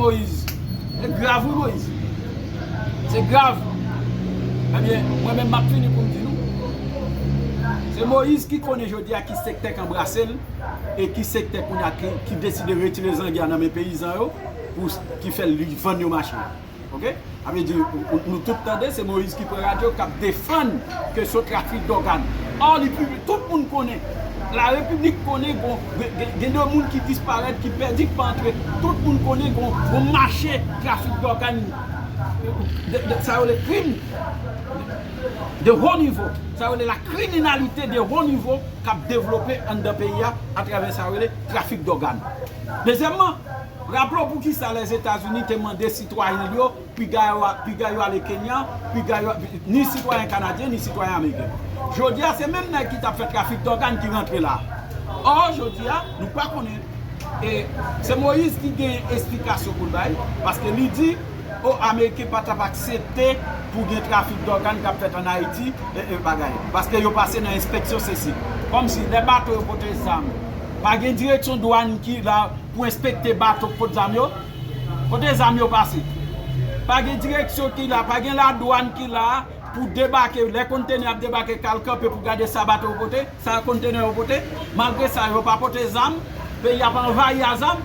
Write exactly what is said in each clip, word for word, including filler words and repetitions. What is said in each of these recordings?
Moyiz. Se grav wi Moyiz. Se grav. Ebyen, mwen menm m ap fini pou m di nou. Se Moyiz ki konnen jodi a ki sektè k anbrase l e ki sektè kounye a ki, ki deside retire zangya nan men peyizan yo pou s- ki fè li vann yo mache. Oke? Sa vle di, nou, nou tout tande, se Moyiz ki pran radyo k ap defann kesyon trafik dògàn. Ò, li piblik, tout moun konnen. Larepiblik konnen gon, gen, gen, gen de moun ki disparèt, ki pèdi, ki pa antre. Tout moun konnen gon, gon mache trafik dògàn de, de, sa yo rele krim de wo nivo. Sa yo rele la kriminalite de wo nivo k ap devlope anndan peyi a atravè sa yo rele trafik dògàn. Dezyèmman, raple w poukisa Lèzetazini te mande sitwayen l yo piga yo, piga yo ale Kenya, piga yo, ni sitwayen kanadyen, ni sitwayen ameriken. Jodi a, se menm nèg ki t ap fè trafik dògàn ki rantre la. Ò, jodi a, nou pa konnen. E se Moyiz ki gen esplikasyon pou l bay, paske li di, o, ameriken pa t ap aksepte pou gen trafik dògàn k ap fèt ann Ayiti, e, e, bagay. Paske yo pase nan enspeksyon sesi. Kòmsi lè bato yo pote zam, pa gen direksyon dwàn ki la pou enspekte bato k pot zam yo? Kote zam yo pase? Pa gen direksyon ki la, pa gen ladwàn ki la pou debake, lè kontenè ap debake k al kanpe pou gade sa bato yo pote, sa kontenè yo pote. Malgre sa, yo pa pote zam, peyi a pa anvayi a zam.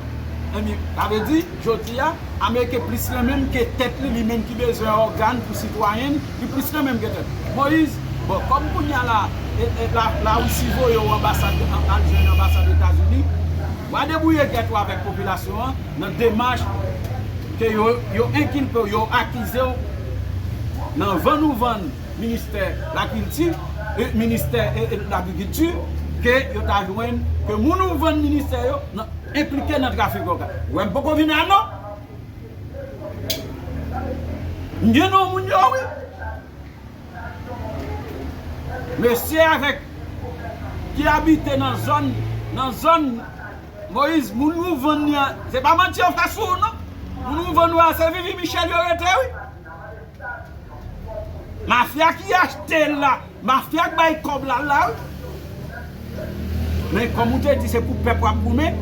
Ebyen, sa vle di, jodi a, Ameriken plis renmen m ke tèt li, li menm ki bezwen ògàn pou sitwayen l, li plis renmen m ke tèt. Moyiz, bon, kòm kounye a la, e, e, la, Larisi voye w anbasad, an, al jwenn anbasad Etazini, w a debouye tèt ou avèk popilasyon an nan demach ke yo, yo enkilpe w, yo akize w nan vann ou vann ministè lakilti, e, ministè, e, e, lagrikilti, ke yo ta jwenn, ke moun ou vann ministè yo nan, enplike nan trafik dògàn. Ou wè m poko vin a non. M gen non moun yo, wi. Mesye avèk ki abite nan zòn, nan zòn Moyiz, moun ou vann li an, se pa manti yo fè sou ou non. Moun ou vann ou a, se Vivi Michel yo rete, wi. Mafya ki achte l la, mafya k bay kòb la la, wi. Men kòm ou te di se pou pèp w ap goumen,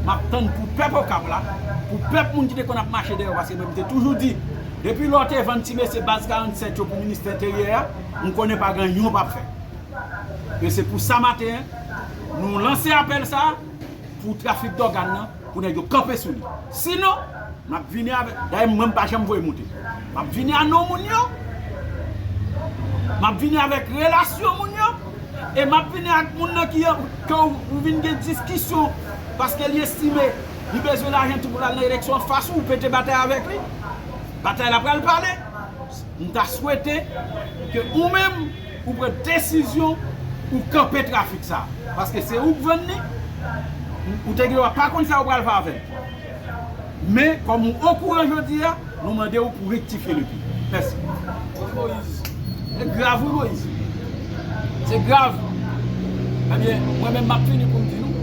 m ap tann pou pèp Okap la, pou pèp moun ki te konn ap mache dèyè w, paske mwen m te toujou di, depi lè w te vann ti mesye baz karannsèt yo pou ministè enteryè a, m konnen pa gen anyen w p ap fè. E se pou sa maten an, nou lanse apèl sa a, pou trafik dògàn nan, pou nèg yo kanpe sou li. Sinon, m ap vini avèk, dayè mwen m pa janm voye moute. M ap vini a non moun yo, m ap vini avèk relasyon moun yo, e m ap vini ak moun nan ki, ke w, ou vin gen diskisyon, paske li estime li bezwen lajan tou pou l al nan eleksyon anfas ou, ou pete batay avèk li. Batay la pral pale. M ta swete ke ou menm, ou pran desizyon, ou kanpe trafik sa. Paske se ou k vann li, ou te gen dwa pa konn sa ou pral fè avè l. Men, kòm ou okouran jodi a, nou mande w pou rektifye lepi. Mèsi. Moyiz, se grav wi Moyiz. Se grav. Ebyen, mwen menm m ap fini pou m di nou.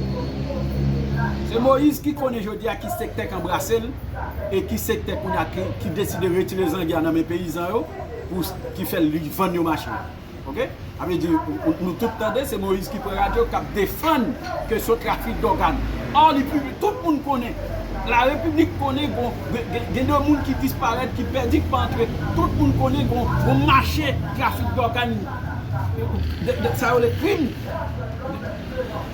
Se Moyiz ki konnen jodi a ki sektè k anbrase l e ki sektè kounye a ki, ki deside retire zangya nan men peyizan yo pou s- ki fè li vann yo mache. Oke? Sa vle di, ou- ou- nou tout tande, se Moyiz ki pran radyo k ap defann kesyon trafik dògàn. Ò, li piblik, tout moun konnen. Larepiblik konnen gon, gen, gen, gen de moun ki disparèt, ki pèdi, ki pa antre. Tout moun konnen gon, gon mache trafik dògàn de, de, sa yo rele krim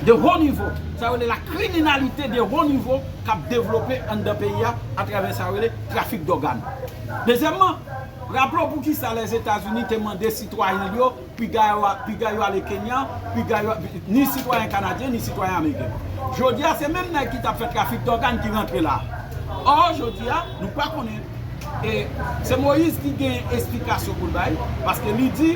de wo nivo. Sa yo rele la kriminalite de wo nivo k ap devlope anndan peyi a atravè sa yo rele trafik dògàn. Dezyèmman, raple w poukisa Lèzetazini te mande sitwayen l yo piga yo, piga yo ale Kenya, piga yo, ni sitwayen kanadyen, ni sitwayen ameriken. Jodi a, se menm nèg ki t ap fè trafik dògàn ki rantre la. Ò, jodi a, nou pa konnen. E se Moyiz ki gen esplikasyon pou l bay, paske li di,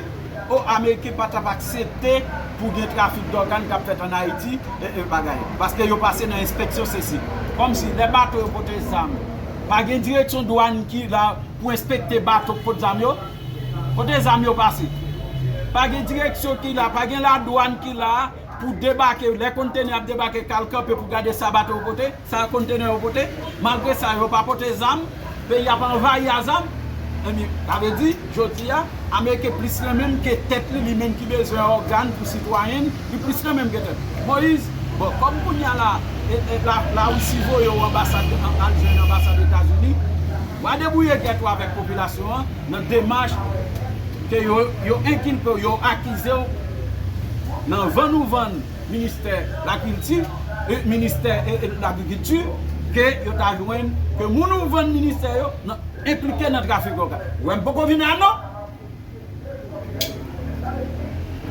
o, ameriken pa t ap aksepte pou gen trafik dògàn k ap fèt ann Ayiti, e, e, bagay. Paske yo pase nan enspeksyon sesi. Kòmsi lè bato yo pote zam, pa gen direksyon dwàn ki la pou enspekte bato k pot zam yo? Kote zam yo pase? Pa gen direksyon ki la, pa gen ladwàn ki la pou debake, lè kontenè ap debake k al kanpe pou gade sa bato yo pote, sa kontenè yo pote. Malgre sa, yo pa pote zam, peyi a pa anvayi a zam. Ebyen, sa vle di, jodi a, ameriken plis renmen m ke tèt li, li menm ki bezwen ògàn pou sitwayen l, li plis renmen m ke tèt. Moyiz, bon, kòm kounye a la, e, e, la, Larisi voye w anbasad, an, al jwenn anbasad Etazini, Debouye gèt ou avèk popilasyon an nan demach ke yo, yo enkilpe w, yo akize w nan vann ou vann ministè lakilti, e, ministè, e, e, lagrikilti, ke yo ta jwenn, ke moun ou vann ministè yo nan, enplike nan trafik koka. Ou wè m poko vin a non.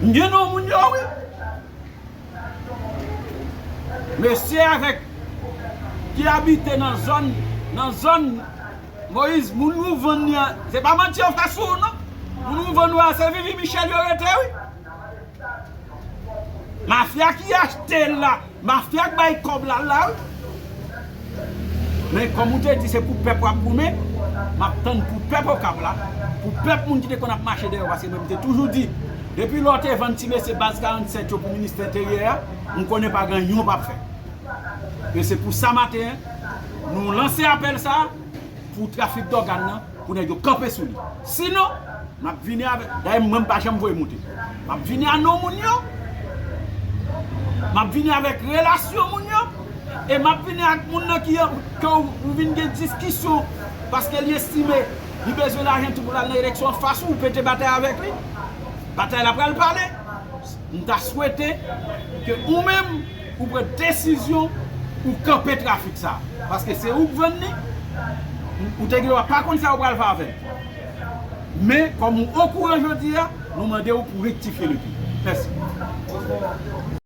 M gen non moun yo, wi. Mesye avèk ki abite nan zòn, nan zòn Moyiz, moun ou vann li an, se pa manti yo fè sou ou non. Moun ou vann ou a, se Vivi Michel yo rete, wi. Mafya ki achte l la, mafya k bay kòb la la, wi. Men kòm ou te di se pou pèp w ap goumen, m ap tann pou pèp Okap la, pou pèp moun ki te konn ap mache dèyè w, paske mwen m te toujou di, depi lè w te vann ti mesye baz karannsèt yo pou ministè enteryè a, m konnen pa gen anyen w p ap fè. E se pou sa maten an, nou lanse apèl sa a pou trafik dògàn nan, pou nèg yo kanpe sou li. Sinon, m ap vini avèk, dayè mwen m pa janm voye moute. M ap vini a non moun yo, m ap vini avèk relasyon moun yo, e m ap vini ak moun nan ki, ke w, ou vin gen diskisyon, paske li estime li bezwen lajan tou pou l al nan eleksyon anfas ou, ou pete batay avèk li. Batay la pral pale. M ta swete ke ou menm, ou pran desizyon, ou kanpe trafik sa. Paske se ou k vann li, ou te gen dwa pa konn sa ou pral fè avè l. Men, kòm ou okouran jodi a, nou mande w pou rektifye le tir. Mèsi.